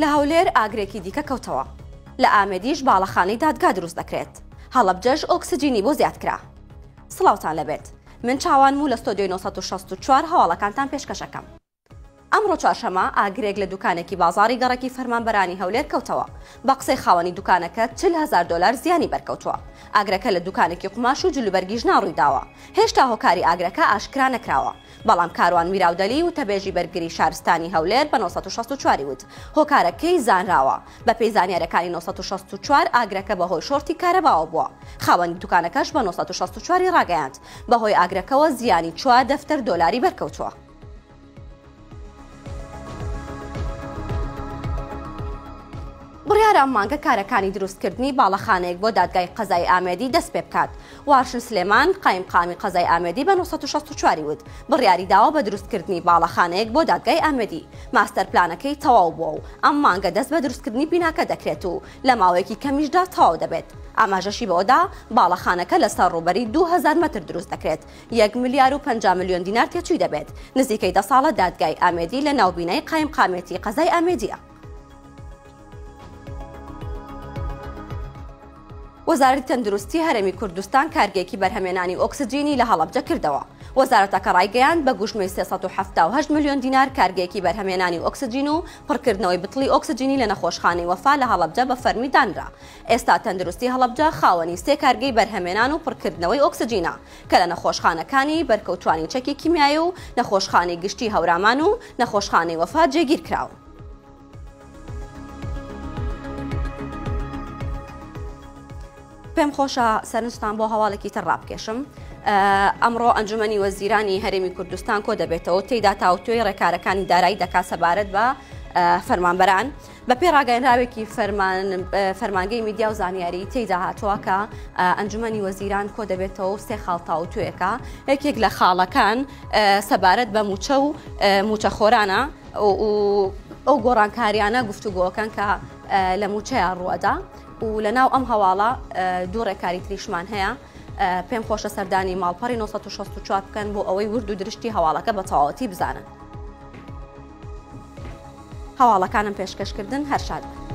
لە هەولێر ئاگرێکی دیکە کەوتەوە. لە ئامێدیش باڵەخانەی دادگا دروست دەکرێت. هەڵەبجەش ئۆکسجینی بۆ زیاد کرا. سڵاوتان لێبێت. من چاوانم و لە ستۆدیۆی 964 هەواڵەکانتان پێشکەش ئەکەم. ئەمڕۆ چوارشەممە ئاگرێک لە دوکانێکی بازاڕی گەڕەکی فەرمانبەرانی هەولێر کەوتەوە، بە قسەی خاوەنی دوکانەکە 40 هەزار دۆلار زیانی بەرکەوتووە. ئاگرەکە لە دوکانێکی قوماش و جلوبەرگی ژنان ڕوویداوە، هێشتا هۆکاری ئاگرەکە ئاشکرا نەکراوە، بەڵام کاروان میراودەلی وتەبێژی بەرگری شارستانی هەولێر بە 964 ی وت، هۆکارەکەی زانراوە. بەپێی زانیارییەکانی 964 ئاگرەکە بەهۆی شۆرتی کارەباوە بووە، خاوەنی دوکانەکەش بە 964 ی ڕاگەیاند، بەهۆی ئاگرەکەوە زیانی چوار دەفتەر دۆلاری بەرکەوتووە. بڕیارە ئەم مانگە کارەکانی دروستکردنی باڵەخانەیەک بۆ دادگای قەزای ئامێدی دەست پێ بکات. وارشن سلێمان، قایمقامی قەزای ئامێدی بە 964 ی وت، بڕیاری داوە بە دروستکردنی باڵەخانەیەک بۆ دادگای ئامێدی، ماستەر پلانەکەی تەواو بووە و ئەم مانگە دەست بە دروستکردنی بیناکە دەکرێت و لە ماوەیەکی کەمیشدا تەواو دەبێت. ئاماژەشی بەوەدا، باڵەخانەکە لەسەر ڕووبەری 2000 مەتر دروست دەکرێت، یەک ملیار و 50 ملیۆن دینار تێچووی دەبێت. نزیکەی دە ساڵە دادگای ئامێدی لە ناو بینای قایمقامیەتی قەزای ئامێدییە. وەزارەتی تەندروستی هەرێمی کوردستان کارگەیەکی بەرهەمێنانی ئۆکسجینی لە هەڵەبجە کردەوە. وەزارەتەکە ڕایگەیاند، بە گوژمەی 378 ملیۆن دینار کارگەیەکی بەرهەمێنانی ئۆکسجین و پڕکردنەوەی بتڵی ئۆکسجینی لە نەخۆشخانەی وەفا لە هەڵەبجە بە فەرمی دانرا. ئێستا تەندروستی هەڵەبجە خاوەنی سێ کارگەی بەرهەمێنان و پڕکردنەوەی ئۆکسجینە کە لە نەخۆشخانەکانی بەرکەوتوانی چەکی کیمیایی و نەخۆشخانەی گشتی هەورامان و نەخۆشخانەی وەفا جێگیرکراون. پێم خۆشە سەرنجتان بۆ هەواڵێکی تر ڕابکێشم. ئەمڕۆ ئەنجومەنی وەزیرانی هەرێمی کوردستان کۆ دەبێتەوە تێیدا تاوتوێی ڕێکارەکانی دارایی دەکات سەبارەت بە فەرمانبەران. بەپێی ڕاگەیەنراوێکی فەرمانگەی میدیا و زانیاری تێیدا هاتووە کە ئەنجومەنی وەزیران کۆ دەبێتەوە و سێ خاڵ تاوتوێکە یەکێک لە خاڵەکان سەبارەت بە موچە و موچەخۆرانە و ئەو گۆڕانکاریانە گفتوگۆکەن کە لە موچەیان ڕووەدا و لە ناو ئەم هەواڵە دوو ڕێکاری تریشمان هەیە پێم خۆشە سەردانی ماڵپەڕی 964 بکەن بۆ ئەوەی ورد و درشتی هەواڵەکە بە تەواوەتی بزانن. هەواڵەکانم پێشکەشکردن هەر شاد بن.